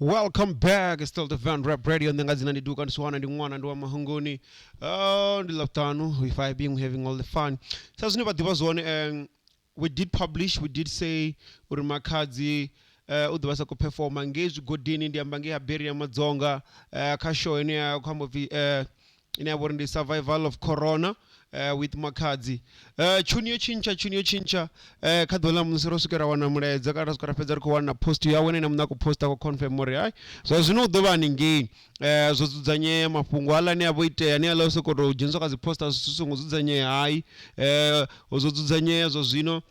Welcome back. It's still the Van Rap Radio. Nṋe nga dzina ndi Duka, ndi Siwana, ndi ṅwana, ndi wa Mahungoni. Ndi Ḽavhuṱanu. We vibing, we having all the fun. Sa zwine vha ḓivha zwone, we did publish, we did say uri Makhadzi u ḓo vha sa khou performa ngei zwigodini, ndi amba ngei ha Beria Madzonga, kha show ine ya khou amba upfi ine ya vha uri ndi survival of corona with Makhadzi. Tshuni yo tshintsha, tshuni yo tshintsha kha ḓuvha ḽa musi ro swika ra wana mulaedza kana ra swika ra fhedza ri khou wana post yawe ene muṋe a khou posta a khou confirm uri hai zwa zwino u ḓo vha haningei. Zwo dzudzanyea mafhungo haaḽa ane a vho itea ane aḽa o sokou tou dzheniswa kha dzi poster zwi songo dzudzanyea hai zwo dzudzanyea zwa zwino.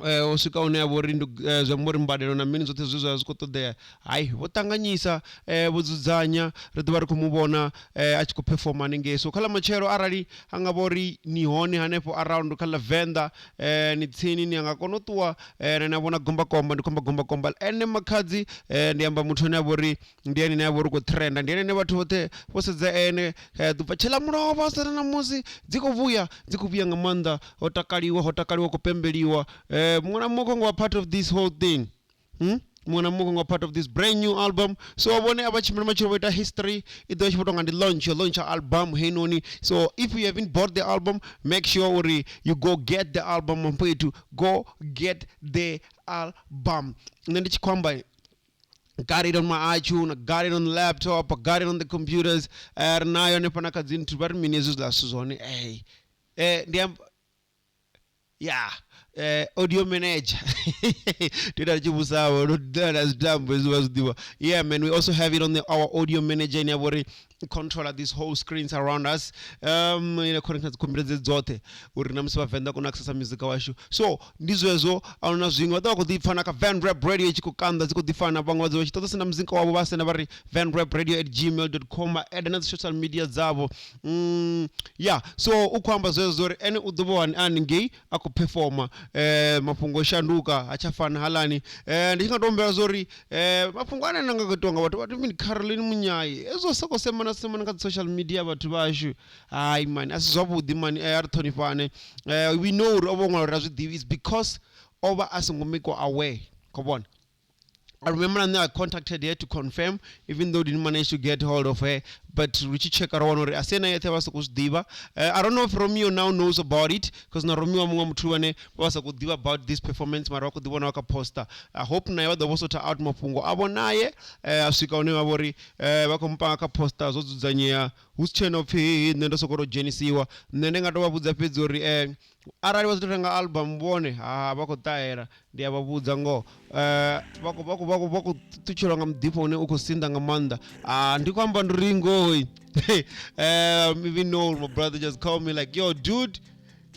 O swika hune ha vha uri ndi zwi amba uri mbadelo na mini zwoṱhe zwine zwavha zwi kho ṱoḓea hayi vho ṱanganyisa vho dzudzanya ri ḓovha ri khou mu vhona a tshi khou phefoma haningei. So kha ḽa matshelo arali ha nga vha uri ni hone hanefho around kha ḽa Venḓa ni tsini ni nga kona u ṱuwa na vhona gombakomba ndi khou amba gombakomba ene Makhadzi ndi amba muthu ane avha uri ndi ene ane avha uri u khou trenda ndi ene ane vhathu vhoṱhe vho sedza ene ḓi bva tshela mulovha sana ṋamusi dzi khou vhuya dzi khou vhuya nga maanḓa ho takaliwa ho takaliwa khou pembeliwa muṅwe na muṅwe khou nga part of this whole thing muṅwe na muṅwe khou nga part of this brand new album. So vhone a vha tshimbila matshelo vho ita history i ḓo tshi vho tonga ndi launch yo launch album heinoni. So if you haven't bought the album, make sure uri you go get the album mfethu, go get the album. Nṋe ndi tshi khou amba, got it on my iTunes, I got it on the laptop, I got it on the computers. Ri nayo hanefha na kha dzi nthu vha ri mini hezwi zwiḽa zwithu zwone ndi amba ya audio manager ndi ita tshi vhusa ndo ḓala zwitambo hezwi vha zwi ḓivha. Yeah man, we also have it on our audio manager ine ya vha uri controller these whole screens around us, ine connecta dzi computer dze dzoṱhe uri na musi vhavenḓa kona accessa music washu. So ndi zwezwo, ahuna zwiṅwe vha ḓo vha khou ḓi pfa na kha Van Rap Radio i tshi khou kanda dzi khou ḓi fana. Vhaṅwe vha ḓo vha tshi ṱoḓa senda muzika wavho vha senda vha ri vanrapradio@gmail.com, vha eda na dzi social media dzavho. Yeah, so u khou amba zwezwo uri ene u ḓo vha haningei a khou performa. Mafhungo o shanduka ha tsha fana halani. Ndi tshi nga to humbela zwa uri mafhungo ane na nga khou itiwa nga vhathu vha mini Caroline Munyayi hezwo soko semana semana kha dzi social media vhathu vhashu hai mani a si zwavhuḓi mani. A ri ṱhonifhane. We know uri o vha o ṅwala uri a zwi ḓivhi is because o vha a songo makiwa aware khou vhona. I remember nṋe I contacted her to confirm, even though didn't manage to get hold of her, but ri tshi checka ro wana uri a si ene yeṱhe vha sokou zwi ḓivha. I don't know if Romeo now knows about it, because na Romeo wa muṅwe muthu ane vha vha sa khou ḓivha about this performance mara vha khou ḓi vhona kha poster. I hope naye vha ḓo vho sort out mafhungo avho naye a swika hune vha vha uri vha khou mupanga kha poster zwo dzudzanyea hu si tshena upfhi hehe nṋe ndo sokou tou dzhenisiwa. Nṋe ndi nga to vha vhudza fhedzi uri arali vha tshi tou renga album vhone ha vha khou ṱahela ndi a vha vhudza ngoho vha khou vha khou vha khou vha khou ṱutshelwa nga muḓifho une u khou sinḓa nga maanḓa. Ndi khou amba ndi uri ngoho even though my brother just called me like, "Yo dude,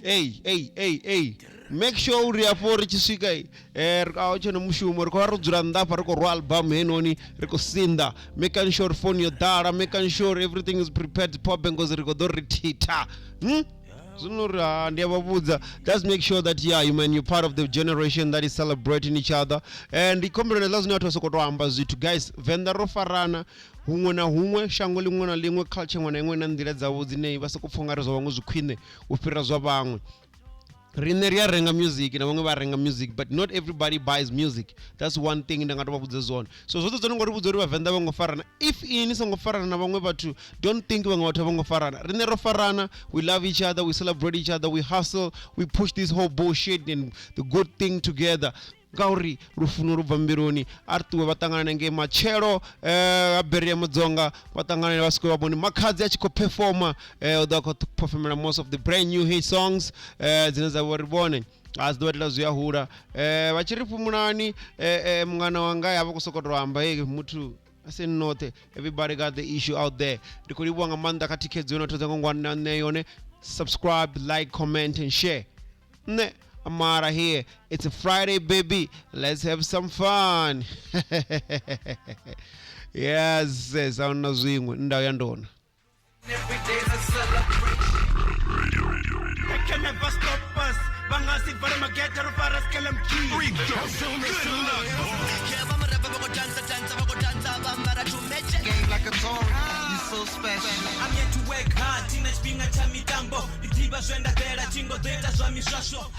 hey, hey, hey, hey, make sure uri afho ri tshi swika a hu tshena mushumo ri khou vha ro dzula nnḓa hafha ri khou rwa album heinoni ri khou sinḓa, making sure phone yo ḓala, making sure everything is prepared pobe ngozi ri khou ḓo ri thitha." Zwino uri ha ndi a vha vhudza, just make sure that, yeah, you man, you're part of the generation that is celebrating each other. And ndi khombelo hezwiḽa zwine vhathu vha sokou tou amba zwithu. Guys, venḓa ro farana huṅwe na huṅwe, shango ḽiṅwe na ḽiṅwe, culture iṅwe na iṅwe na nḓila dzavho dzine vha sokou pfha ungari zwa vhaṅwe zwi khwine u fhira zwa vhaṅwe. Riṋe ri a renga music na vhaṅwe vha renga music, but not everybody buys music. That's one thing nda nga to vha vhudza zwone. So zwoṱhe zwo no ngo ri vhudza uri vhavenḓa vho ngo farana, if ini ni songo farana na vhaṅwe vhathu, don't think vhaṅwe vhathu a vho ngo farana. Riṋe ro farana, we love each other, we celebrate each other, we hustle, we push this whole bullshit and the good thing together ngauri lufuno lu bva mbiluni. A ri ṱuwe vha ṱangane ngei matshelo ha Beria Mudzonga, vha ṱangane vha swike vha vhone Makhadzi a tshi khou performa. U ḓo a khou performela most of the brand new hit songs dzine dza vha uri vhone a dzi ḓo vha itela zwi a hula. Vha tshi ri fhumulani mungana wanga ya vha khou sokou tou amba hey muthu asi noṱhe, everybody got the issue out there. Ndi khou livhuwa nga maanḓa kha thikhedzo yo no thodza nga ngwana nṋe yone. Subscribe, like, comment and share. Nṋe I'm out of here. It's a Friday, baby. Let's have some fun. Yes, ahuna zwiṅwe ndau ya ndona. Every day's a celebration. They can never stop us. Bangasi vale mageta ro fara skelem key. Game like a Tory. You so special. I'm here to work hard. Tina tshifhinga tsha mitambo. Ndi ḓivha zwe nda ḓela, thingo ḓo ita zwa miswaswo.